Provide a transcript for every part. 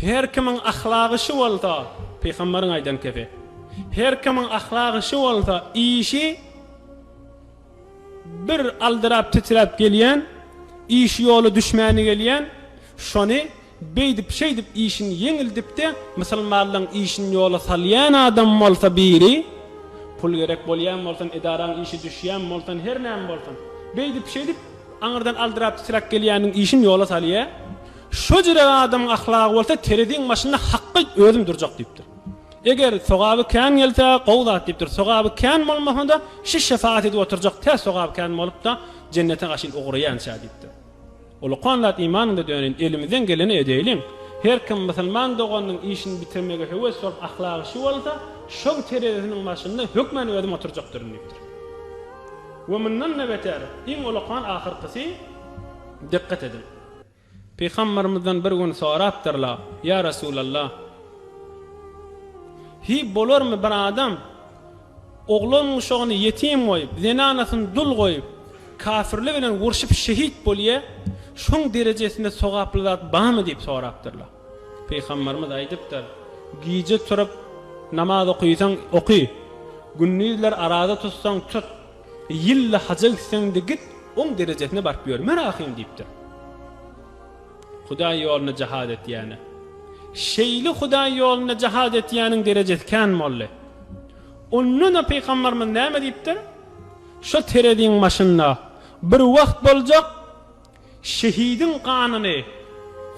Her kimiň ahlagy şu bolsa, Pygambaryň aýdan kefi. Her kimiň ahlagy şu bolsa, işi bir aldyrap titräp gelýän, işi ýola düşmäni gelýän, şony beýdip şeýdip işini ýeňildipde musulmanlaň işini ýola salýan adam bolsa biri, pul gerek bolýan bolsun, edaraň işi düşýän bolsun, her näme bolsun, beýdip şeýdip aňyrdan aldyrap titräp gelýäniň işini ýola salýa. Şo jürek adamyň ahlagy bolsa tereziň başynda hakky özüm durjak diýipdir. Eger sogaby kän gelse gowy zat diýipdir. Sogaby kän bolmasa-da şi şefaat edip oturjak tä sogaby kän bolup-da jennete gaşyn ugraýança diýipdir. Ulukan zat imanyňda döneýin elimizden geleni edeýliň. Her kim musulman doganynyň işini bitirmege höwes bolup ahlagy şi bolsa şoň terezisiniň başynda hökmän özüm oturjakdyryn diýipdir. We mundan-da beter iň ulukan ahyrkysy dikkat ediň. Pygambermizden bir gün sorapdyrlar, Ýa Resulallah! Hi bolarmy bir adam oglan uşagyny ýetim goýup, zenanasyny dul goýup, kafirler bilen urşup şehit bolýa, şoň derejesinde sogaply zat barmy diýip sorapdyrlar. Pygamberimiz aýdypdyr, Gije turup namaz okysaň oky, gündizler araza tutsaň tut, Ýylda haja gitseň-de git, oň derejesine baryp ýörmer ahym diýipdir. Hudaý ýolunda jahad etýäne. Şeýle Hudaý ýolunda jahad etýäniň derejesi kän boldy. Onda-da pygambarymyz näme diýipdir? Şo tereziň başynda bir wagt boljak, Şehidiň ganyny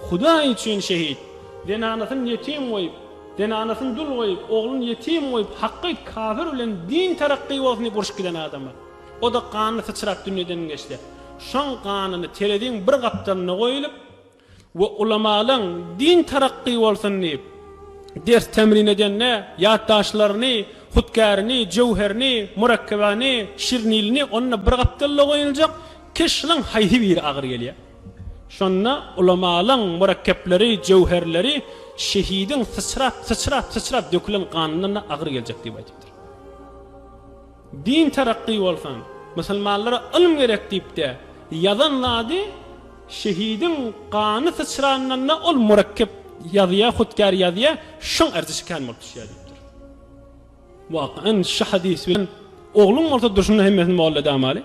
Hudaý üçin şehit, zenanasyny ýetim goýup, zenanasyny dul goýup, ogluny ýetim goýup, hakyt kafir bilen din terakgy bolsun diýip urşup giden adama. O-da ganyny syçrap dünýeden geçse. Şoň ganyny tereziň bir gapdalynda goýulyp we ulamalaň din terakgy bolsun diýip ders temrin edende ýatdaşlaryny, hutkärini, jöwherini, murekkebäni, şirnilini onda bir gapdalda goýuljak, Keşliň haýsy biri agyr gelýär? Şonda ulamalaň mürekkepleri, jöwherleri şehidiň syçrap, syçrap, syçrap dökülen ganyndan-da agyr geljek diýip aýdypdyr. Din terakgy bolsun, musulmanlara ylm gerek diýip-de, ýazan zady şehidiň gany syçranyndan-da ol mürekkep ýazýar, hutkär ýazýar, şoň erzişi kän bolup düşýär diýipdir. Wakan şu hadys bilen ogluň bolsa durşunda hemmesini molla edamaly.